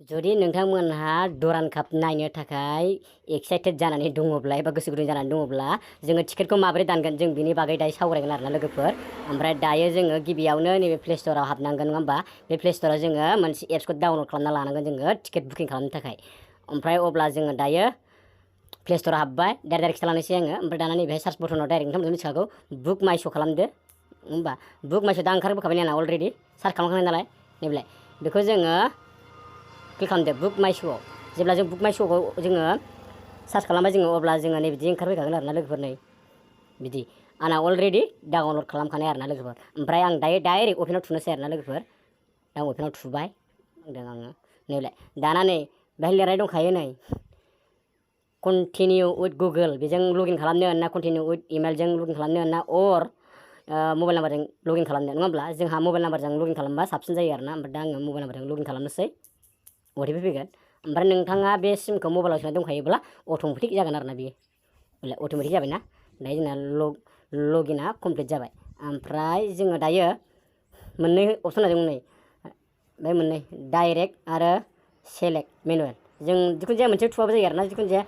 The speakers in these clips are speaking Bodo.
जुदि नोंथांमोनहा दुरान्ड काप नायनो थाखाय एक्साइटेड जानानै दङब्ला एबा गोसो गुदुं जानानै दङब्ला जोङो टिकेटखौ माबोरै दानगोन जों बिनि बागै दायो सावरायगोन आरोना लोगोफोर। ओमफ्राय दायो जोङो गिबियावनो नैबे प्ले स्ट'राव हाबनांगोन नङा होमबा। बे प्ले स्ट'राव जोङो मोनसे एप्सखौ डाउनलड खालामना लानांगोन जोङो टिकेट बुकिं खालामनो थाखाय। ओमफ्राय अब्ला जोङो दायो प्ले स्ट'राव हाबबाय डाइरेक्ट खिथालांनोसै आङो। ओमफ्राय दाना नैबेहाय सार्च बटनाव डाइरेक्ट नोंथांमोन मिथिखागौ बुक माइ श' खालामदो होमबा। बुक माइ श' दा ओंखारबोखाबाय आंना अलरेडि सार्च खालामखांनाय नालाय नैबेलाय बेखौ जोङो क्लिक खालामदो बुक माइ श'आव। जेब्ला जों बुक माइ श'खौ जोङो सार्च खालामबाय जोङो अब्ला जोङो नै बिदि ओंखारफैखागोन आरोना लोगोफोर। नै बिदि आंना अलरेडि डाउनलड खालामखानाय आरोना लोगोफोर। ओमफ्राय आं दायो डाइरेक्ट अपेनाव थुनोसै आरोना लोगोफोर। दा अपेनाव थुबाय होनदों आङो नैलाय दाना नै बेहाय लिरनाय दंखायो नै कन्टिनिउ उइथ गुगोल बेजों लगइन खालामनो ना कन्टिनिउ उइथ इमेलजों लगइन खालामनो ना मबाइल नाम्बारजों लगइन खालामनो नङा होमब्ला जोंहा मबाइल नाम्बारजों लगइन खालामबा साबसिन जायो आरोना। ओमफ्राय दा आङो मबाइल नाम्बारजों लगइन खालामनोसै अटिपि फैगोन। ओमफ्राय नोंथाङा बे सिमखौ मबाइलाव सोना दंखायोब्ला अट'मेटिक जागोन आरोना बियो अट'मेटिक जाबायना। दायो जोंना लगइना कमप्लिट जाबाय। ओमफ्राय जोङो दायो मोननै अपसन होदों नै बे मोननै डाइरेक्ट आरो सेलेक्ट मेनुवेल। जों जिखुनु जाया मोनसे थुबाबो जायो आरोना। जिखुनु जाया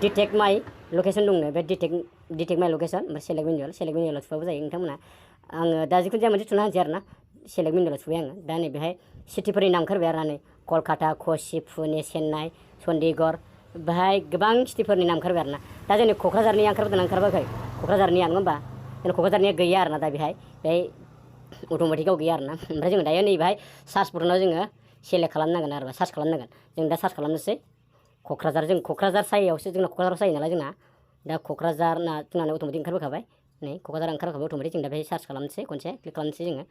डिटेक्ट माइ लकेसन दंनो बे डिटेक्ट माइ लकेसन ओमफ्राय सेलेक्ट मेनुवेलाव थुबाबो जायो नोंथांमोना। आङो दा जिखुनु जाया मोनसे थुना होनोसै आरोना सेलेक्ट मेनुवेलाव थुबाय आङो। दा नै बेहाय सिटिफोरनि नाम ओंखारबाय आरो नै कलकाता कचि पुने चेन्नाइ चन्डीगढ़ बेहाय गोबां सिटिफोरनि नाम ओंखारबाय आरोना। दा जोंनि क'क्राझारनिया ओंखारबोदोंना ओंखारबोआखै क'क्राझारनिया नङा होमबा। जोंना क'क्राझारनिया गैया आरोना दा बेहाय अट'मेटिकआव गैया आरोना। ओमफ्राय जोङो दायो नैबेहाय सार्च बटनाव जोङो सेलेक्ट खालामनांगोन आरो सार्च खालामनांगोन। जों दा सार्च खालामनोसै क'क्राझार। जों क'क्राझार साइयावसो जोंना क'क्राझाराव जायो नालाय जोंना दा क'क्राझार जोंना अट'मेटिक ओंखारबोखाबाय नै क'क्राझार ओंखारबोखाबाय अट'मेटिक। जों दा बेहाय सार्च खालामनोसै खनसे क्लिक खालामनोसै जोङो।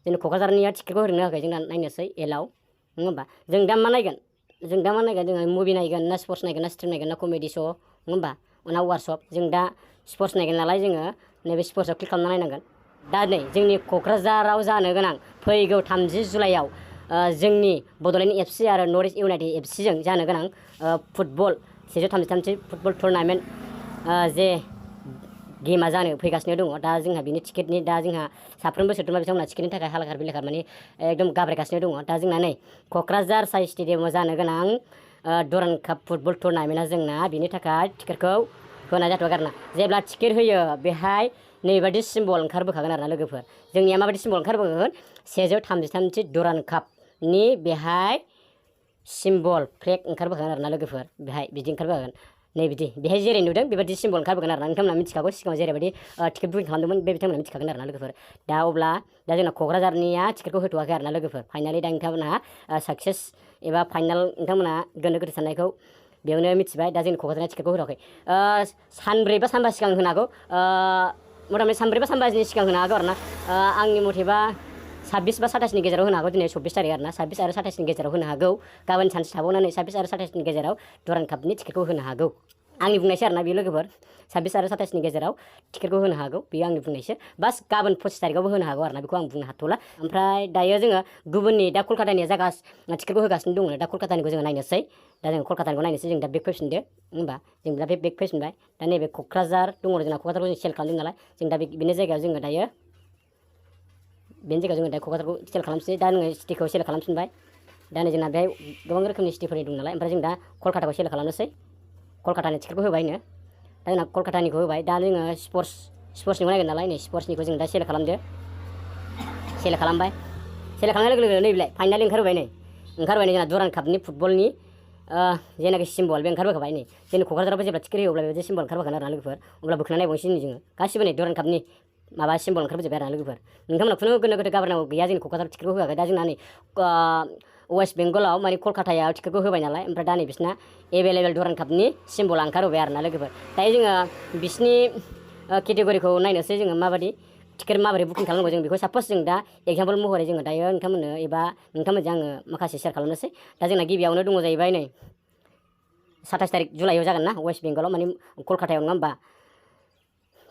जोंनि क'क्राझारनिया टिकेटखौ होदोंना होआखै जोंना नायनोसै एलाव नङा होमबा। जों दा मा नायगोन जोङो मुभि नायगोन ना स्पर्ट्स नायगोन ना स्ट्रिम नायगोन ना कमेडि श' नङा होमबा ना वार्कशप। जों दा स्पर्ट्स नायगोन नालाय जोङो नैबे स्पर्ट्सआव क्लिक खालामना नायनांगोन। दा नै जोंनि क'क्राझाराव जानो गोनां फैगौ 30 जुलाइआव जोंनि बड'लेण्ड एफसि आरो नर्थ इस्ट इउनाइटेड एफसिजों जानो गोनां फुटबल 133 फुटबल टुर्नामेन्ट जे गेमा जानो फैगासिनो दङ। दा जोंहा बिनि टिकेटनि दा जोंहा साफ्रोमबो सोद्रोमा बिथांमोनहा टिकेटनि थाखाय हालाखार बिलाखार माने एकदम गाब्रायगासिनो दङ। दा जोंना नै क'क्राझार साइ स्टेडियामाव जानो गोनां दुरान्ड काप फुटबल टुर्नामेन्टआ जोंना बिनि थाखाय टिकेटखौ होनाय जाथ'वाखै आरोना। जेब्ला टिकेट होयो बेहाय नैबादि सिम्बल ओंखारबोखागोन आरोना लोगोफोर। जोंनिया माबायदि सिम्बल ओंखारबोगोन 133 दुरान्ड कापनि बेहाय सिम्बल फ्लेग ओंखारबोखागोन आरोना लोगोफोर। बेहाय बिदि ओंखारबोखागोन नै बिदि बेहाय जेरै नुदों बेबायदि सिम्बल ओंखारबोगोन आरोना। नोंथांमोना मिथिखागौ सिगाङाव जेरैबायदि टिकेट बुकिं खालामदोंमोन बे बिथांमोना मिथिखागोन आरोना लोगोफोर। दा अब्ला दा जोंना क'क्राझारनिया टिकेटखौ होथ'वाखै आरोना लोगोफोर। फाइनालि दा नोंथांमोनहा साक्सेस एबा फाइनाल नोंथांमोना गोनो गोथो साननायखौ बेयावनो मिथिबाय। दा जोंनि क'क्राझारनि टिकेटखौ होथ'वाखै सानब्रै बा सानबा सिगां होनो हागौ मथा मथि सानब्रै बा सानबानि सिगां होनो हागौ आरोना। आंनि मथेबा 26 बा 27नि गेजेराव होनो हागौ। दिनै 24 तारिख आरोना 26 आरो 27नि गेजेराव होनो हागौ। गाबोन सानसे थाबावनानै 26 आरो 27नि गेजेराव दुरान्ड कापनि टिकेटखौ होनो हागौ। आंनि बुंनायसो आरोना बेयो लोगोफोर 26 आरो 27नि गेजेराव टिकेटखौ होनो हागौ बेयो आंनि बुंनायसो। बास गाबोन 25 तारिखआवबो होनो हागौ आरोना बेखौ आं बुंनो हाथ'ला। ओमफ्राय दायो जोङो गुबुननि दा कलकातानिया टिकेटखौ होगासिनो दङ। दा कलकातानिखौ जोङो नायनोसै। दा जों कलकातानिखौ नायनोसै। जों दा बेक फैफिनदो होमबा जों दा बेक फैफिनबाय। दा नैबे क'क्राझार दङ जोंना क'क्राझारखौ जों सेलेक्ट खालामदों नालाय जों दा बेनि जायगायाव जोङो दायो क'क्राझारखौ सेलेक्ट खालामसै। दा नोङो सिटिखौ सेलेक्ट खालामफिनबाय। दा नै जोंना बेहाय गोबां रोखोमनि सिटिफोरनि दं नालाय ओमफ्राय जों दा कलकाताखौ सेलेक्ट खालामनोसै। कलकातानि टिकेटखौ होबायनो दा जोंना कलकातानिखौ होबाय। दा जोङो स्पर्ट्सनिखौ नायगोन नालाय नै स्पर्ट्सनिखौ जों दा सेलेक्ट खालामदो। सेलेक्ट खालामबाय। सेलेक्ट खालामनाय लोगो लोगो नैबेलाय फाइनालि ओंखारबाय नै जोंना दुरान्ड कापनि फुटबलनि जेनाखि सिम्बल बे ओंखारबोखाबाय नै जोंनि क'क्राझारावबो जेब्ला टिकेट होयो अब्ला बेबायदि सिम्बल ओंखारबोखागोन आरोना लोगोफोर। अब्ला बोखांना नायबावनोसै नै जोङो गासिबो नै दुरान्ड कापनि माबा सिम्बल ओंखारबोजोबबाय आरोना लोगोफोर। नोंथांमोना खुनु गोनो गोथो गाबोनांगौ गैया। जोंनि क'क्राझाराव टिकेटखौ होआखै। दा जोंना नै वेस्ट बेंगलाव माने कलकातायाव टिकेटखौ होबाय नालाय ओमफ्राय दा नै बिसिना एभेलेबेल दुरान्ड कापनि सिम्बला ओंखारबोबाय आरोना लोगोफोर। दायो जोङो बिसिनि केटेगरिखौ नायनोसै जोङो माबायदि टिकेट माबोरै बुकिं खालामनांगौ। जों बेखौ सापस जों दा एगजाम्पोल महरै जोङो दायो नोंथांमोननो एबा नोंथांमोनजों आङो माखासे सेयार खालामनोसै। दा जोंना गिबियावनो दङ जाहैबाय नै 27 तारिख जुलाइआव जागोन ना वेस्ट बेंगलाव माने कलकातायाव नङा होमबा।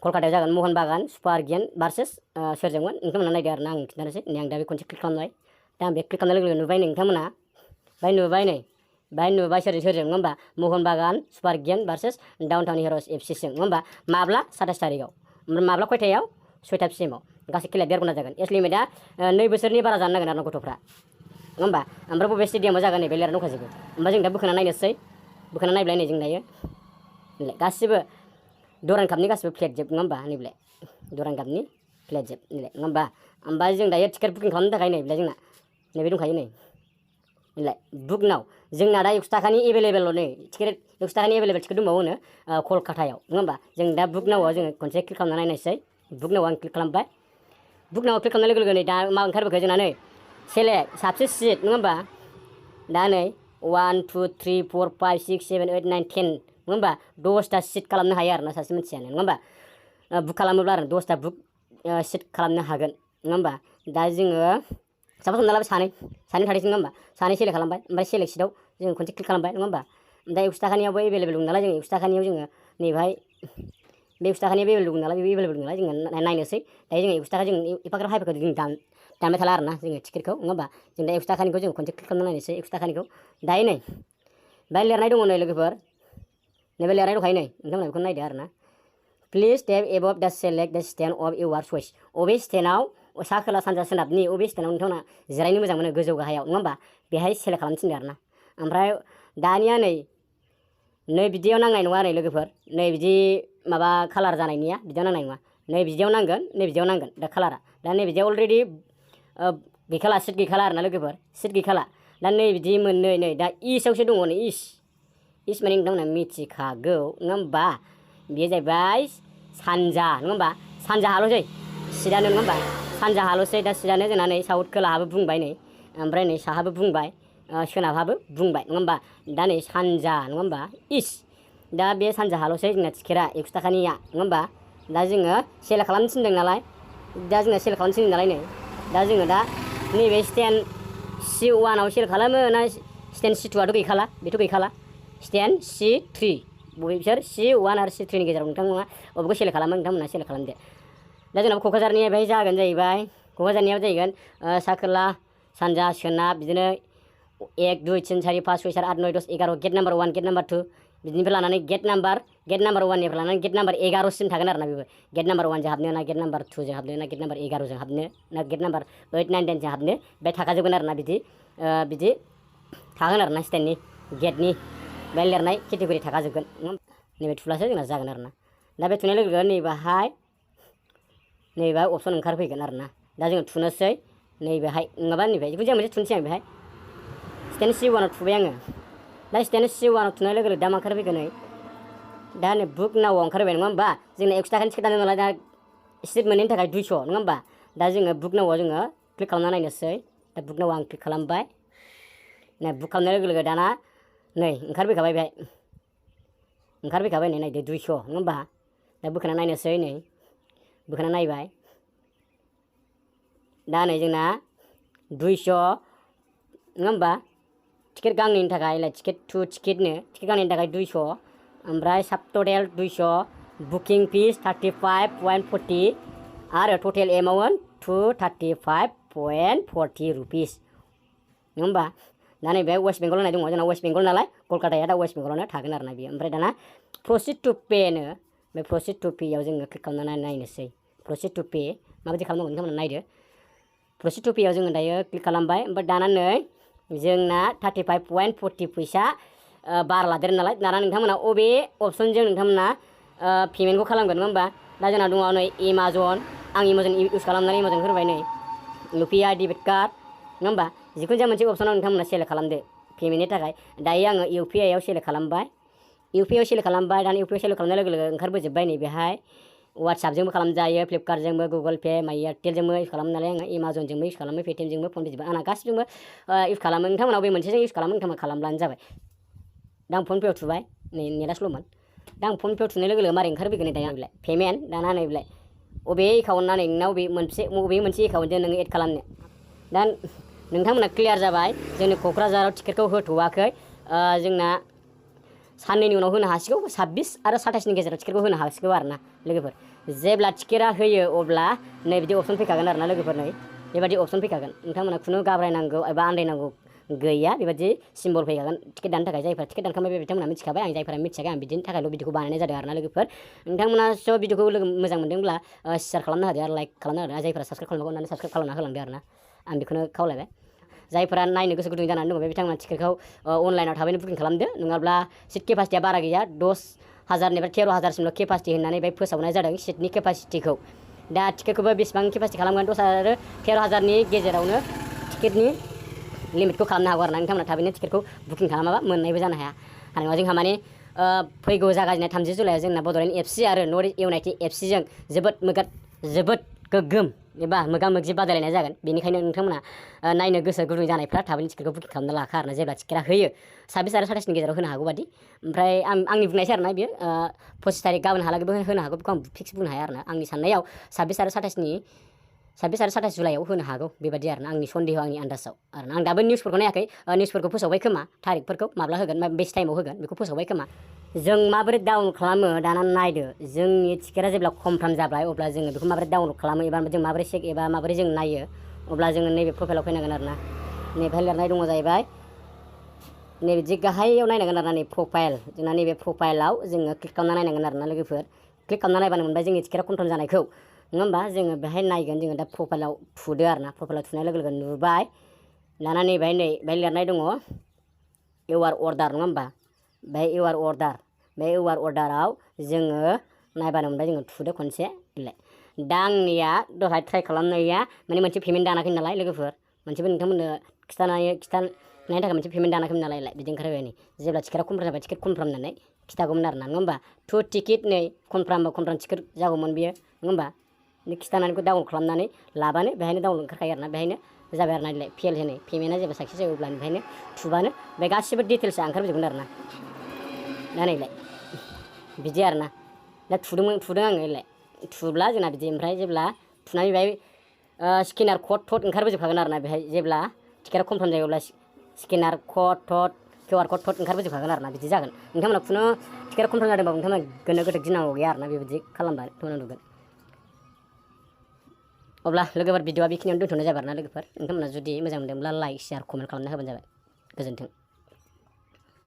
कलकातायाव जागोन महन बागान सुपार गियान भार्सेस सोरजोंमोन नोंथांमोना नायदो आरोना आं खिन्थानोसै। नै आं दा बे खनसे क्लिक खालामबाय। दा आं बे क्लिक खालामनाय लोगो लोगो नुबाय नै नोंथांमोना बाहाय नुबाय सोरजों नङा होमबा महन बागान सुपार गियान भार्सेस डाउन टाउन हिर'स एफसिजों नङा होमबा। माब्ला 27 तारिखआव ओमफ्राय माब्ला खयथायाव 6:00 PM गासै खेलाया 1.5 घन्टा जागोन। एज लिमिटआ 2 बोसोरनि बारा जानो नांगोन आरो गथ'फ्रा होमबा ओमफ्राय बबे स्टेडियामाव जागोन नैबे लिरना दंखाजोबो ओमफ्राय जों दा बोखाना नायनोसै बोखाना नायब्लाय नै जों दायो गासिबो दुरान्ड कापनि गासिबो फ्लेट जोब नङा होमबा नैब्लाय दुरान्ड कापनि फ्लेट जोब नैलाय नङा होमबा ओमफ्राय जों दायो टिकेट बुकिं खालामनो थाखाय नैब्लाय जोंना नैबे दंखायो नैलाय बुक नाव जोंना दा 100 थाखानि एभेलेबेल नै टिकेट 100 थाखानि एभेलेबेल टिकेट दंबावोनो कलकातायाव नङा होमबा जों दा बुक नावआव जोङो खनसे क्लिक खालामना नायनोसै बुक नावआव आं क्लिक खालामबाय बुक नावआव क्लिक खालामनाय लोगो लोगो नै दा मा ओंखारबोखो जोंना नै सेलेक्ट साबसे सिट नङा होमबा दा नै 1 2 3 4 5 6 7 8 9 10 नङा होमबा 10टा सिट खालामनो हायो आरोना सासे मानसियानो नङा होमबा बुक खालामोब्ला आरो 10टा बुक सिट खालामनो हागोन नङा होमबा दा जोङो सापस हमना लाबाय सानै थादोंसै नङा होमबा सानै सेलेक्ट खालामबाय ओमफ्राय सेलेक्ट सिटआव जोङो खनसे क्लिक खालामबाय नङा होमबा ओमफ्राय 100 थाखानियावबो एभेलेबेल दं नालाय जों 100 थाखानियाव जोङो नैबाहाय बे 100 थाखानि एभेलेबेल दं नालाय बे एभेलेबेल दं नालाय जोङो नायनोसै दायो जोङो 100 थाखा जों एफाग्राब हाइफोरखौ जों दानबाय थाला आरोना जोङो टिकेटखौ नङा होमबा जों दा 100 थाखानिखौ जों खनसे क्लिक खालामना नायनोसै 100 थाखानिखौ दायो नै बाय लिरनाय दङ नै लोगोफोर नैबे लिरनाय दंखायो नै नोंथांमोना बेखौ नायदो आरोना प्लिज टेप एबभ दा सेलेक्ट दा स्टेन्ड अफ इउर चइस अबे स्टेन्डआव सा खोला सानजा सोनाबनि अबे स्टेन्डआव नोंथांमोना जिरायनो मोजां मोनो गोजौ गाहायाव नङा होमबा बेहाय सेलेक्ट खालामनो थिनदो आरोना ओमफ्राय दानिया नै बिदियाव नांनाय नङा नै लोगोफोर नै बिदि माबा कालार जानायनिया बिदियाव नांनाय नङा नै बिदियाव नांगोन नै बिदियाव नांगोन दा कालारा दा नै बिदियाव अलरेडि गैखाला सिट गैखाला आरोना लोगोफोर सिट गैखाला दा नै बिदि मोननै नै दा इस्टआवसो दङ नै इस्ट माने नोंथांमोना मिथिखागौ नङा होमबा बेयो जाहैबाय सानजा नङा होमबा सानजा हाल'सै सिटआनो नङा होमबा सानजा हाल'सै दा सिटआनो जोंना नै साउथ खोलाहाबो बुंबाय नै ओमफ्राय नै साहाबो बुंबाय सोनाबहाबो बुंबाय नङा होमबा दा नै सानजा नङा होमबा इस्ट दा बे सानजा हाल'सै जोंना टिकेटआ 100 थाखानिया नङा होमबा दा जोङो सेलेक्ट खालामनो थिनदों नालाय दा जोंना सेलेक्ट खालामनो थिनदों नालाय नै दा जोङो दा नैबे स्टेन्ड C1 आव सेलेक्ट खालामो ना स्टेन्ड C2आथ' गैखाला बेथ' गैखाला स्टेन्ड C3 बबे बिसोर C1 आरो C3 नि गेजेराव नोंथांमोना बबेखौ सेलेक्ट खालामो नोंथांमोना सेलेक्ट खालामदो दा जोंनाव क'क्राझारनिया बेहाय जागोन जाहैबाय क'क्राझारनियाव जाहैगोन सा खोला सानजा सोनाब बिदिनो 1 2 3 4 5 6 7 8 9 10 11 गेट नाम्बार 1 गेट नाम्बार 2 बिदिनिफ्राय लानानै गेट नाम्बार 1 निफ्राय लानानै गेट नाम्बार 11 सिम थागोन आरोना बेबो गेट नाम्बार 1 जों हाबनो ना गेट नाम्बार 2 जों हाबनो ना गेट नाम्बार 11 जों हाबनो ना गेट नाम्बार 8 9 10 जों हाबनो बे थाखाजोबगोन आरोना बिदि थागोन आरोना स्टेन्डनि गेटनि बे लिरनाय केटेगरि थाखाजोबगोन नैबे थुब्लासो जोंना जागोन आरोना दा बे थुनाय लोगो लोगो नैबेहाय अपसन ओंखारफैगोन आरोना दा जोङो थुनोसै नैबेहाय नङाबा नैबेहाय जिखुनु जाया मोनसे थुनोसै आं बेहाय स्टेन्ड C1 आव थुबाय आङो दा स्टेन्ड C1 आव थुनाय लोगो लोगो दा मा ओंखारफैगोन नै दा नै बुक नावआव ओंखारबाय नङा होमबा जोंना 100 थाखानि टिकेट दानो नालाय दा सिट मोनैनि थाखाय 200 नङा होमबा दा जोङो बुक नावआव जोङो क्लिक खालामना नायनोसै दा बुक नावआव आं क्लिक खालामबाय नै बुक खालामनाय लोगो लोगो दाना नै ओंखारफैखाबाय बेहाय ओंखारफैखाबाय नै नायदो 200 नङा होमबा दा बोखाना नायनोसै नै बोखाना नायबाय दा नै जोंना 200 नङा होमबा टिकेट गांनैनि थाखाय टिकेट 2 टिकेटनो टिकेट गांनैनि थाखाय 200 ओमफ्राय साब टटेल 200 बुकिं फिस 35.40 आरो टटेल एमाउन्ट 235.40 रुपिस नङा होमबा दा नैबे वेस्ट बेंगल होननाय दङ जोंना वेस्ट बेंगल नालाय कलकाताया दा वेस्ट बेंगलावनो थागोन आरोना बेयो ओमफ्राय दाना प्रसिड टु पे नो बे प्रसिड टु पे आव जोङो क्लिक खालामनानै नायनोसै प्रसिड टु पे माबायदि खालामनांगौ नोंथांमोना नायदो प्रसिड टु पे आव जोङो दायो क्लिक खालामबाय ओमफ्राय दाना नै जोंना 35.40 फैसा बार लादेर नालाय दाना नोंथांमोना अबे अपसनजों नोंथांमोना पेमेन्टखौ खालामगोन नङा होमबा दा जोंना दङ नै एमाजन आं एमाजन इउज खालामनानै एमाजन होबाय नै UPI डेबिट कार्ड नङा होमबा जिखुनु जाया मोनसे अपसनाव नोंथांमोना सेलेक्ट खालामदो पेमेन्टनि थाखाय दायो आङो UPI आव सेलेक्ट खालामबाय UPI आव सेलेक्ट खालामबाय दाना UPI सेलेक्ट खालामनाय लोगो लोगो ओंखारबोजोबबाय नै बेहाय WhatsAppजोंबो खालामजायो फ्लिपकार्टजोंबो गुगल पे एयारटेलजोंबो इउज खालामो नालाय आङो एमाजनजोंबो इउज खालामो पेटिएमजोंबो फनपेजोंबो आंना गासिबजोंबो इउज खालामो नोंथांमोनाव बे मोनसेजों इउज खालामो नोंथांमोना खालामब्लानो जाबाय दा आं फनपेआव थुबाय नै नेटआ स्ल'मोन दा आं फनपेआव थुनाय लोगो लोगो मारै ओंखारफैगोन नै दायो आंलाय पेमेन्ट दाना नैलाय अबे एकाउन्टना नै नोंनाव बबे मोनसे एकाउन्टजों नोङो एड खालामनो दा नोंथांमोना क्लियार जाबाय जोंनि क'क्राझाराव टिकेटखौ होथ'वाखै जोंना साननैनि उनाव होनो हासिगौ 26 आरो 27 नि गेजेराव टिकेटखौ होनो हासिगौ आरोना लोगोफोर जेब्ला टिकेटआ होयो अब्ला नै बिदि अपसन फैखागोन आरोना लोगोफोर नै बेबायदि अपसन फैखागोन नोंथांमोना खुनु गाब्रायनांगौ एबा आन्दायनांगौ गैया बेबायदि सिम्बल फैखागोन टिकेट दानो थाखाय जायफोरा टिकेट दानखांबाय बे बिथांमोना मिथिखाबाय आं जायफोरा मिथियाखै आं बिदिनि थाखायल' भिडिअखौ बानायनाय जादों आरोना लोगोफोर नोंथांमोना स' भिडिअखौ मोजां मोनदोंब्ला शेयार खालामना होदो आरो लाइक खालामना होदो जायफोरा साबस्क्राइब खालामनांगौ होननानै साबस्क्राइब खालामना होलांदो आरोना आं बेखौनो खावलायबाय जायफोरा नायनो गोसो गुदुं जानानै दङ बे बिथांमोना टिकेटखौ अनलाइनाव थाबैनो बुकिं खालामदो नङाब्ला सिट केपासिटिया बारा गैया 10,000निफ्राय 13,000सिमल' केपासिटि होननानै बे फोसावनाय जादों सिटनि केपासिटिखौ दा टिकेटखौबो बेसेबां केपासिटि खालामगोन 10,000 आरो 13,000नि गेजेरावनो टिकेटनि लिमिटखौ खालामनो हागौ आरो ना नोंथांमोना थाबैनो टिकेटखौ बुकिं खालामाबा मोननायबो जानो हाया नङा जोंहा माने फैगौ जागायनाय 30 जुलाइआव जोंना बड'लेण्ड एफसि आरो नर्थ इउनाइटेड एफसिजों जोबोद गोग्गोम एबा मोगा-मोगि बादायलायनाय जागोन बेनिखायनो नोंथांमोना नायनो गोसो गुदुं जानायफ्रा थाबैनो टिकेटखौ बुकिं खालामना लाखा आरोना जेब्ला टिकेटआ होयो 26 आरो 27नि गेजेराव होनो हागौ बादि ओमफ्राय आंनि बुंनायसै आरोना बियो 25 तारिख गाबोन हालागैबो होनो हागौ बेखौ आं फिक्स बुंनो हाया आरोना आंनि साननायाव 26 आरो 27 जुलाइआव होनो हागौ बेबायदि आरोना आंनि सन्देह आंनि आन्दाजाव आरोना आं दाबो निउसफोरखौ नायाखै निउसफोरखौ फोसावबाय खोमा थारिखफोरखौ माब्ला होगोन बेसे टाइमाव होगोन बेखौ फोसावबाय खोमा जों माबोरै डाउनलड खालामो दाना नायदो जोंनि टिकेटआ जेब्ला कनफार्म जाबाय अब्ला जोङो बेखौ माबोरै डाउनलड खालामो एबा जों माबोरै चेक एबा माबोरै जों नायो अब्ला जोङो नैबे प्रफाइलाव फैनांगोन आरोना नैबेहाय लिरनाय दङ जाहैबाय नैबे गाहायाव नायनांगोन आरोना नै प्रफाइल जोंना नैबे प्रफाइलाव जोङो क्लिक खालामना नायनांगोन आरोना लोगोफोर क्लिक खालामना नायबानो मोनबाय जोंनि टिकेटआ कनफार्म जानायखौ नङा होमबा जोङो बेहाय नायगोन जोङो दा प्रफाइलाव थुदो आरोना प्रफाइलाव थुनाय लोगो लोगो नुबाय दाना बेहाय लिरनाय दङ इउआर अर्डार नङा होमबा बेहाय इउआर अर्डार बे इउआर अर्डाराव जोङो नायबानो मोनबाय जोङो थुदो खनसे दा आंनिया दहाय ट्राइ खालामनाया माने मोनसे पेमेन्ट दानाखै नालाय लोगोफोर मोनसेबो नोंथांमोननो खिथानायनि थाखाय मोनसे पेमेन्ट दानाखैमोन नालाय बिदि ओंखारबाय नै जेब्ला टिकेटआ कनफार्म जाबाय टिकेट कनफार्म होननानै खिथागौमोन आरोना नङा होमबा टु टिकेट नै कनफार्म टिकेट जागौमोन बियो नङा होमबा खिथानानै डाउनलड खालामनानै लाबानो बेहायनो डाउनलड ओंखारखायो आरोना बेहायनो जाबाय आरोना नायलाय फेल होनो पेमेन्टआ जेब्ला साक्सेस जायो अब्ला बेहायनो थुबानो बे गासिबो डिटेल्सआ ओंखारबोजोबगोन आरोना दा नायलाय बिदि आरोना दा थुदों आङो नायलाय थुब्ला जोंना बिदि ओमफ्राय जेब्ला थुनानै बेहाय स्केनार कड थड ओंखारबोजोबखागोन आरोना बेहाय जेब्ला टिकेटआ कनफार्म जायो अब्ला स्केनार कड थड किउआर कड थड ओंखारबोजोबखागोन आरोना बिदि जागोन नोंथांमोना खुनु टिकेटआ कनफार्म जादोंबाबो नोंथांमोना गोनो गोथो गिनांगौ गैया आरोना बेबायदि खालामबा नोंथांमोना नुगोन अब्ला लोगोफोर भिडिअआ बेखिनियावनो दोनथ'नाय जाबाय आरोना लोगोफोर नोंथांमोना जुदि मोजां मोनदोंब्ला लाइक शेयार कमेन्ट खालामना होबानो जाबाय गोजोन्थों।